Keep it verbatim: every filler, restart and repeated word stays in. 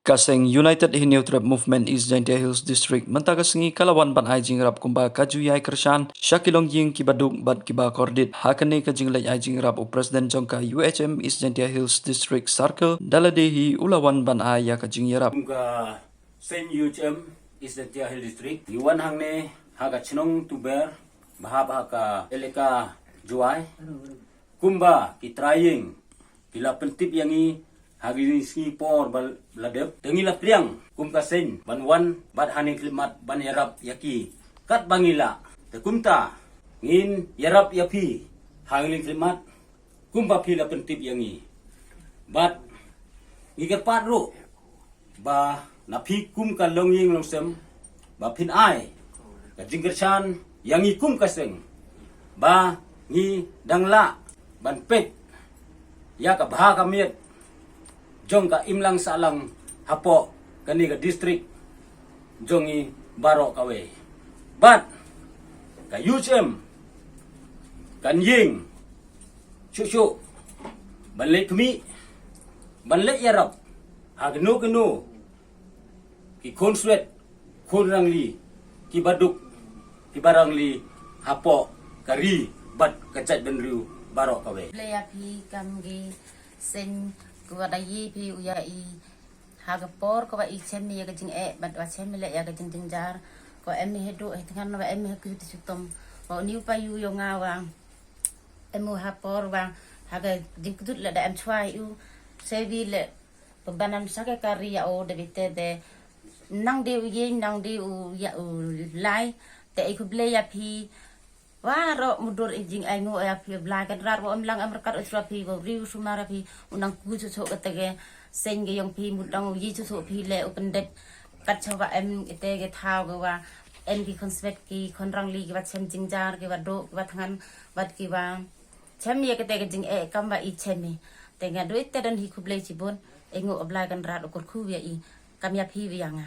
Ka seng United Hynñiewtrep Movement East Jaintia Hills District mynta ka sngi ka la wan ban ai jingïarap kumba ka ju ïai kyrshan sha ki longïing kiba duk bad kiba kordit. Ha kane ka jingleit ai jingïarap, u President jong ka U H M East Jaintia Hills District Circle, Dalade hi, u la wan ban ai ïa ka jingïarap. Kum ka seng U H M East Jaintia Hills District, ngi wan hangne ha ka chnong Tuber, ba hap ha ka elaka Jowai. Kumba ki trai ïing ki la pyntip ïa ngi ha ki sngi por ba la dep, te ngi la pdiang kum ka seng ban wan bad ha ning khyllipmat ban ïarap ïa ki katba ngi lah. Te kumta ngin ïarap ïa phi ha ning khyllipmat kumba phi la pyntip ïa ngi. Bad ngi kyrpad ruh ba na phi kum ka longïing longsem ba phin ai ka jingkyrshan ïa ngi kum ka seng ba ngi dang lah ban peit ïa ka bha ka miat jong ka imlang sahlang hapoh kane ka district jong ngi baroh kawei. Bad ka U H M kan ïeng shuh shuh ban leit khmih, ban leit ïarap ha kano kano ki khun swet khun rangli kiba duk kiba rangli hapoh ka ri bad ka jaitbynriew baroh kawei. Khublei ïa phi kam ki seng, ko wat da ïa phi u ïa i ha ka por ko wa i chem ïa ka jingeh bad wa chem leh ïa ka jingjynjar. Ko em hi duh hi thngan wa em hi kut shitom. Ko ni u payu ïa nga wa em u ha por wa ha ka jingkdut leh da em chwa u sevi leh pynban am sa ka kari ïa u da bite de nang de u ïeng nang de u ïa u lai. Te i khublei ïa phi. Waroh mutdur i jingainguh ïa phi, Blai Kynrad wa em lang em ryngkat u shuwa phi, wa riewsumar ïa phi, u nang kut shuh shuh kata ka seng ka ïong phi, mut dang u ïeit shuh shuh phi leh u pyndep. Kat shuwa em ite ka thaw ka wa em ki khun swet ki khun rangli ki wa chem jingjar ki wa duh ki wa thngan bad ki wa chem ïa kata ka jingeh kam wa i chem i. Te nga duh ite don hi khublei chibun, i nguh Blai Kynrad u kyrkhu ïa i kam ïa phi ïa nga.